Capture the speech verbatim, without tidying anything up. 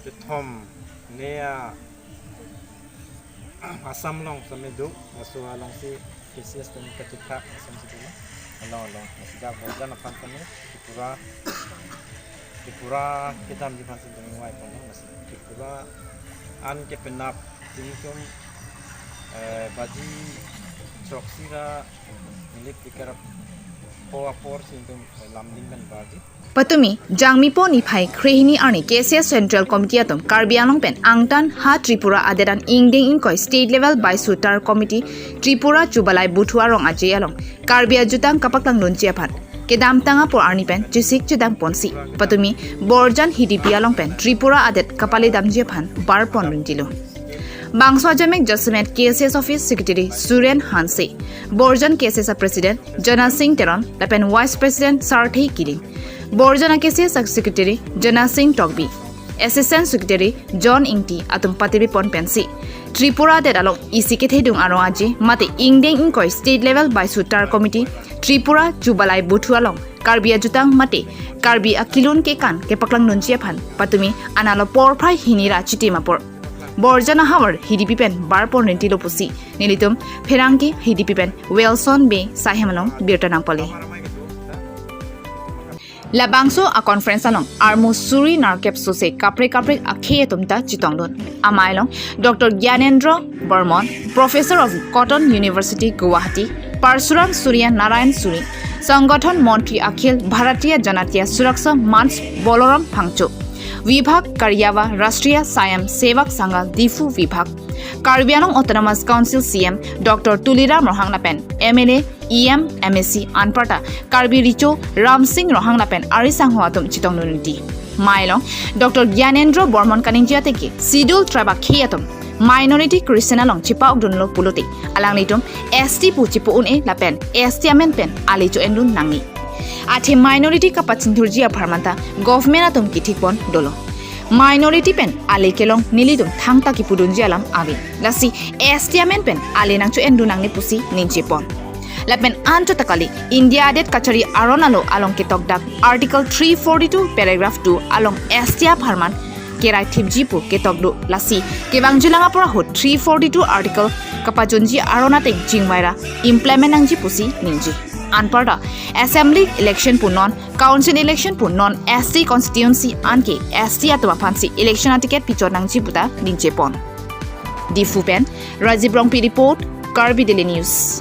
Kethom ne a Assam along tame do, laso alongsi K C S tame kachethak Assam si do. Along along. Lasi dak Borjan aphan tame Tripura, Tripura kedamji aphan si tame vaiponlo. Lasi Tripura an kepenap tingtum, eh, baji throksi ra nilip tikarap po apor si tum, eh, Lumding pen barji. Patumi, Jangmipo niphai krehini arni K C S Central Committee atum Karbi Anglong pen angtan ha Tripura adet an ingdeng ingkoi State Level Baisu Tar Committee Tripura Chubalai Buthu arong aje along Karbi ajutang kapaklang dunji aphan kedamtang apor arni pen chesik chedang ponsi, patumi Borjan Hidipi along pen Tripura adet kapale damji aphan bar pon rintilo. Bangso ajamek jasemet K C S Office Secretary Suren Hanse, Borjan K C S President Jana Singh Teron lapen Vice President Sarthe Kiling, Borjan K C S Secretary Jana Singh Tokbi, Assistant Secretary John Ingti atum patiri pon pensi, Tripura adet along isi kethedung arong aje mate ingdeng ingkoi State Level Baisu Tar Committee Tripura Chubalai Buthu along Karbi ajutang mate Karbi akelun kekan kepaklang dunji aphan patumi analo porphai hini ra chitim apor Borjan ahavar Hidipi pen bar pon rintilo pusi nelitum pherangke Hidipi pen Wilson Bey sahem along birta nangpale. Labangso a conference along armu suri nerkep sose kaprek kaprek akhei atum ta chetongdun. Amei along Doctor Gyanendra Barman, Professor of Cotton University Guwahati, Parsuram Surya Narayan Suri, Sangathon Montri Akhil Bharatiya Janatiya Suraksha Manch Balaram Phangcho, Vibhag Karyawa Rashtriya Swayam Sevak Sangha Diphu Vibhag, Karbi Anglong Autonomous Council C M Doctor Tuliram Ronghang lapen M L A, E M, M A C anparta Karbi Recho Ramsing Ronghang lapen ari sangho atum chetongdun rinti. Amei along Doctor Gyanendra Barman kaningje ateke Schedule Tribe akhei atum minority Christian along chepa-okdunlo pulote alanglitum S T pu chepa-un-e lapen S T amen pen ale cho-endun nangne. Athe minority kapachinthurji apharman ta government atum kethik pon dolo. Minority pen ale kelong nelitum thangta kipudunji alam ave. Lasi S T amen pen ale nangcho-endun nangne pusi ningje pon. Lapen anchot ta kali, India adet kachari aron alo along ketokdak Article three forty-two paragraph two along S T apharman kerai thipji pu ketok do, lasi kevangjilang apor ahut three forty-two article kapachunji aron ateng chingvai ra implement nangji pusi ningje. Anparta assembly election pu non, council election pu non S T constituency anke S T atum aphansi election aticket pichot nangji puta ningje pon. Diphu pen Rajiv Rongpi report, Karbi Daily News.